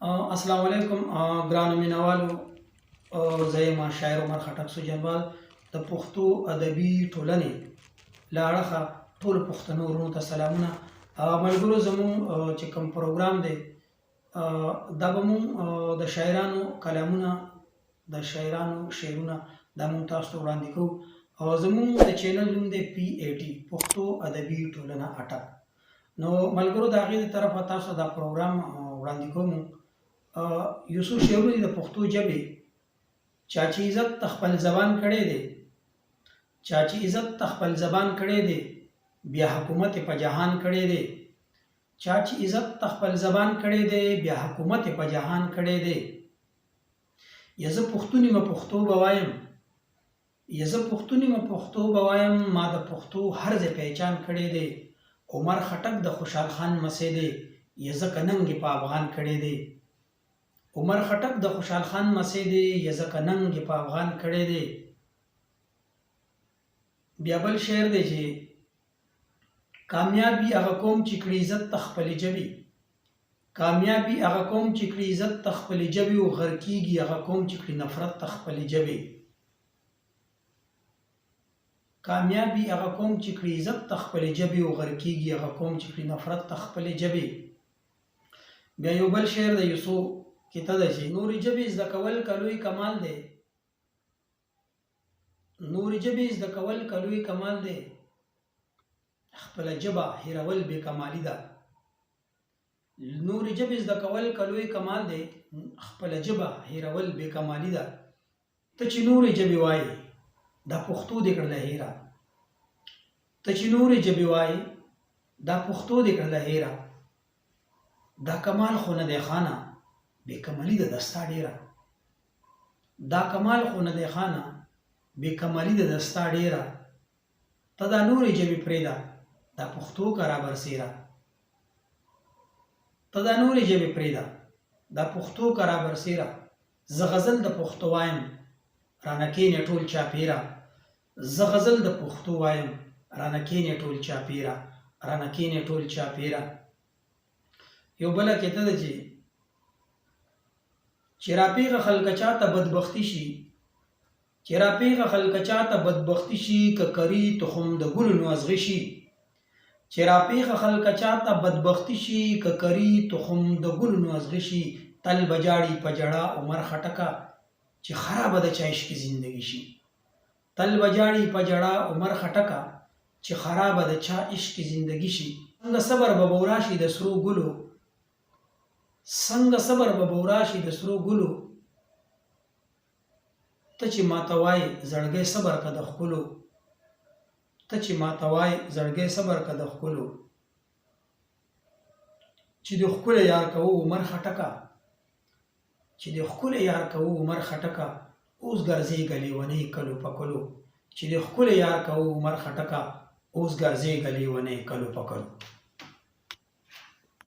السلام علیکم ګرانو مینوالو، زه یم شاعر عمر خټک سوجنوال د پښتو ادبي ټولنې له اړخه ټولو پښتنو وروڼو ته سلامونه. ملګرو، زموږ چې کوم پروګرام دی، دا به موږ د شاعرانو کلامونه، د شاعرانو شعرونه دا موږ تاسو ته وړاندې کوو، او زموږ د چینل نوم دی پی ای ټي، پښتو ادبي ټولنه اټک. نو ملګرو، د هغې د طرفه تاسو دا پروګرام وړاندې کوم. یو څو شعرونه دي د پښتو ژبې. چا چې عزت ته خپل زبان کړی دی، چا چې عزت ته خپل زبان کړی دی، بیا حکومت په جهان کړی دی. چا چې عزت ته خپل زبان کړی دی، بیا حکومت په جهان کړی دی. یا زه پښتون یم پښتو به وایم، یا زه پښتون یم پښتو به وایم، ما د پښتو هر ځای پهچان کړی دی. عمر خټک د خوشحال خان لمسی دی، یا ځکه ننګ یې په افغان کړی دی. عمر خټک د خوشحال خان لمسی دی، یا ځکه ننګ یې په افغان کړی دی. بیا بل شعر دی چې کامیاب وي هغه قوم چې کړي عزت ته خپلې ژبې، کامیاب وي هغه قوم چې کړي عزت ته خپلې ژبې، او غرقېږي هغه قوم چې کړي نفرت ته خپلې ژبې. کامیاب وي هغه قوم چې کړي عزت ته خپلې ژبې، او غرقېږي هغه قوم چې کړي نفرت ته خپلې ژبې. بیا یو بل شعر دی، یو څو کیته ده چې نورې ژبې زده کول که لوی کمال دی، نورې ژبې زده کول که لوی کمال دی، خپله ژبه هېرول بې کمالي ده. نورې ژبې زده کول که لوی کمال دی، خپله ژبه هېرول بې کمالي ده. ته چې نورې ژبې وایې، دا پښتو دې کړله هېره. ته چې نورې ژبې وایې، دا پښتو دې کړله هېره. دا کمال خو نه دی خانه، بې کمالي ده دستا ډېره. دا کمال خو نه دی خانه، بې کمالي ده دستا ډېره. ته دا نورې ژبې پرېږده، دا پښتو که رابرسېره. ته دا نورې ژبې پرېږده، دا پښتو که رابرسېره. زه غزل د پښتو وایم، رانه کېنې ټول چاپېره. زه غزل د پښتو وایم، رانه کېنې ټول چاپېره، رانه کېنې ټول چاپېره. یو بله کیته ده چې چې راپېښه خلک چاته بدبختي شي، چې راپېښه خلک چاته بدبختي شي، که کري تخم د ګلو نو ازغي شي. چې راپېښه خلک چاته بدبختي شي، که کري تخم د ګلو نو ازغي شي. تل به ژاړي په ژړا عمر خټکه، چې خرابه د چا عشق زندګي شي. تل به ژاړي په ژړا عمر خټکه، چې خرابه د چا عشق زندګي شي. څنګه صبر به بورا شي د سرو ګلو، څنګه صبر به بورا شي د سرو ګلو، ته چې ماته وایې زړګی صبر که د ښکلو، ته چې ماته وایې زړګی صبر که د ښکلو. چې د ښکلی یار کوو عمر خټکه، چې د ښکلی یار کوو عمر خټکه، اوس ګرځېږه لیونۍ کلو په کلو. چې د ښکلی یار کوو عمر خټکه، اوس ګرځېږه لیونۍ کلو په کلو.